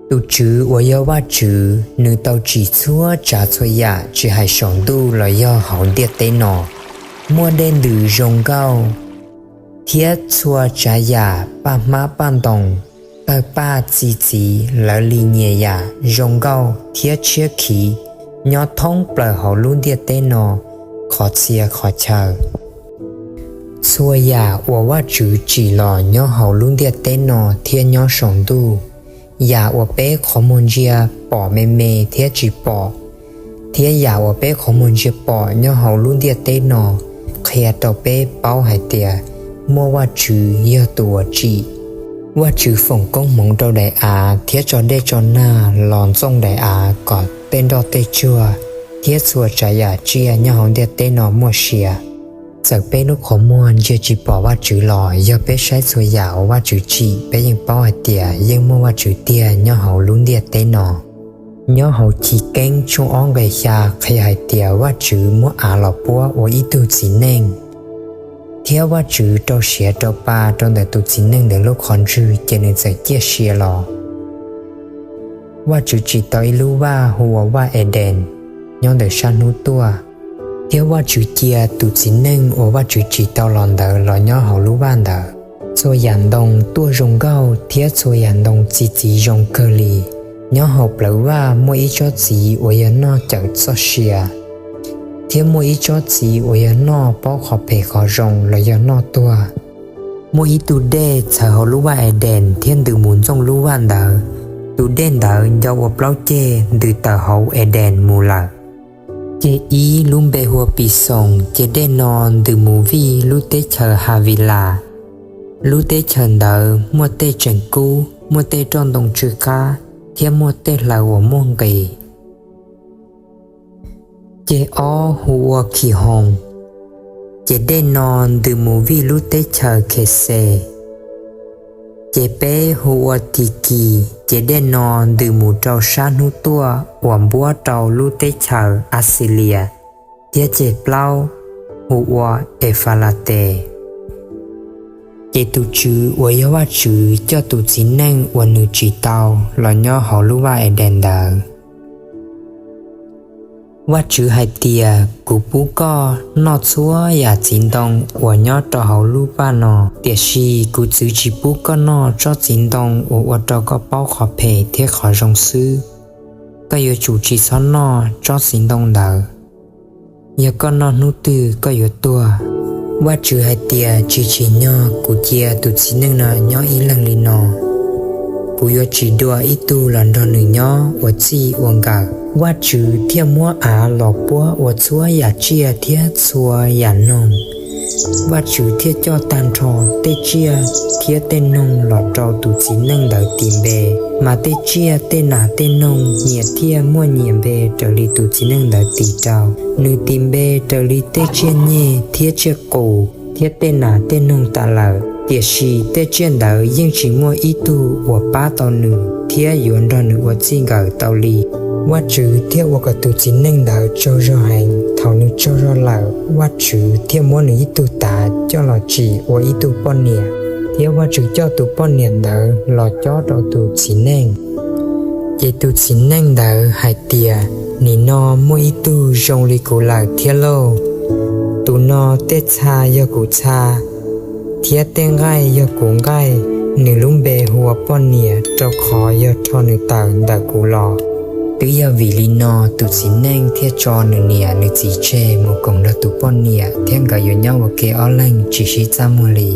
Tus TSWV uas yog Vajtswv, nws tau tsim txhua tsav txhua yam tsis hais saum ntuj los yog hauv ntiaj teb no. Muaj dej ntws zoo nkauj thiab txhua tsav yam paj hmab paj ntoos, tawg paj txi txiv, lawv li nyias yam zoo nkauj thiab tshiab khiv nyob thoob plaws hauv lub ntiaj teb no qhov txhia qhov chaw. Txhua yam uas Vajtswv tsim los nyob hauv lub ntiaj teb no thiab nyob saum ntuj, yam uas peb qhov muag ntsia pom me me thiab tsis pom, thiab yam uas peb qhov muag ntsia pom nyob hauv lub ntiaj teb no, qhia rau peb paub hais tias muaj Vajtswv yog tus uas tsim. Vajtswv foom koob hmoov rau daim av thiab tso dej tso nag los ntxooj daim av kom tej nroj tej tsuag thiab txhua tsav yam tsiaj nyob hauv ntiaj teb no muaj sia. Txawm peb lub qhov muag ntsia tsis pom Vajtswv los yog peb saib txhua yam uas Vajtswv tsim, peb yeej paub hais tias yeej muaj Vajtswv tiag nyob hauv lub ntiaj teb no. Nyob hauv Chiv Keeb tshooj ob nqe xya qhia hais tias Vajtswv muab av los puab ua ib tug txiv neej, thiab Vajtswv rau siav rau pa rau ntawm tus txiv neej ntawd lub qhov ntswg ces nws txawm ciaj sia los. Vajtswv tsim tau ib lub vaj hu ua Vaj Edees nyob ntawm sab hnub tuaj, thiab Vajtswv cia tus txiv neej uas Vajtswv tsim tau los ntawd los nyob hauv lub vaj ntawd. Txhua yam ntoo tuaj zoo nkauj thiab txhua yam ntoo txi txiv zoo kawg li. Nyob hauv plawv vaj muaj ib tsob txiv uas yog noj cawm txoj sia, thiab muaj ib tsob txiv uas yog noj paub qhov phem qhov zoo los yog noj tuag. Muaj ib tug dej txhawv hauv lub vaj Edees thiab ntws mus ntxooj lub vaj ntawd. Tus dej ntawd nco ua plaub ceg ntws tawm hauv Edees mus lawm. Ceg ib lub npe hu ua Pixoos, ceg dej no ntws mus vij lub teb chaws Havilas. Lub teb chaws ntawd muaj tej tseem kub, muaj tej roj ntoo tsw qab, thiab muaj tej hlaws uas muaj nqis. Ceg ob hu ua Khihoos, ceg dej no ntws mus vij lub teb chaws Kheses. Ceg peb hu ua Tikis, ceg dej no ntws mus rau sab hnub tuaj uas npuab rau lub teb chaws Axilias, thiab ceg plaub hu ua Efalates. Ces tus TSWV uas yog Vajtswv coj tus txiv neej uas nws tsim tau los nyob hauv lub vaj Edees ntawd. Vajtswv hais tias, Kuv pub koj noj txhua yam txiv ntoo uas nyob rau hauv lub vaj no, tiam sis kuv txwv tsis pub koj noj tsob txiv ntoo uas ua rau koj paub qhov phem thiab qhov zoo xwb. Koj yuav tsum tsis txhob noj tsob txiv ntoo ntawd, yog koj noj hnub twg koj yuav tuag. Vajtswv hais tias, Tsis tsim nyog kuv cia tus txiv neej no nyob ib leeg li no. Kuv yuav tsim dua ib tug los nrog nws nyob ua txij ua nkawm. Vajtswv thiaj muab av los puab ua txhua yam tsiaj thiab txhua yam noog. Vajtswv thiaj coj tag nrho tej tsiaj thiab tej noog los rau tus txiv neej ntawd tis npe, mas tej tsiaj tej nas tej noog nyias thiaj muaj nyias npe raws li tus txiv neej ntawd tis rau. Nws tis npe raws li tej tsiaj nyeg thiab tsiaj qus thiab tej nas tej noog tas lawm, tiam sis tej tsiaj ntawd yeej tsis muaj ib tug uas pab tau nws thiab yuav nrog nws ua txij nkawm tau li. Vajtswv thiaj ua kom tus txiv neej ntawd tsaug zog heev. Thaum nws tsaug zog lawm, Vajtswv thiaj muab nws ib tug tav coj los tsim ua ib tug poj niam, thiab Vajtswv coj tus poj niam ntawd los cob rau tus txiv neej. Ces tus txiv neej ntawd hais tias, Nim no muaj ib tug zoo li kuv lawm thiab lauj! Tus no tej txha yog kuv txha, thiab tej nqaij yog kuv nqaij. Nws lub npe hu ua poj niam, rau qhov yog rho nws tawm ntawm kuv los. Twb yog vim li no tus txiv neej thiaj tso nws niam nws txiv tseg mus koom nrog tus poj niam, thiab nkawd yuav nyob ua ke ob leeg tsis sib txaj muag li.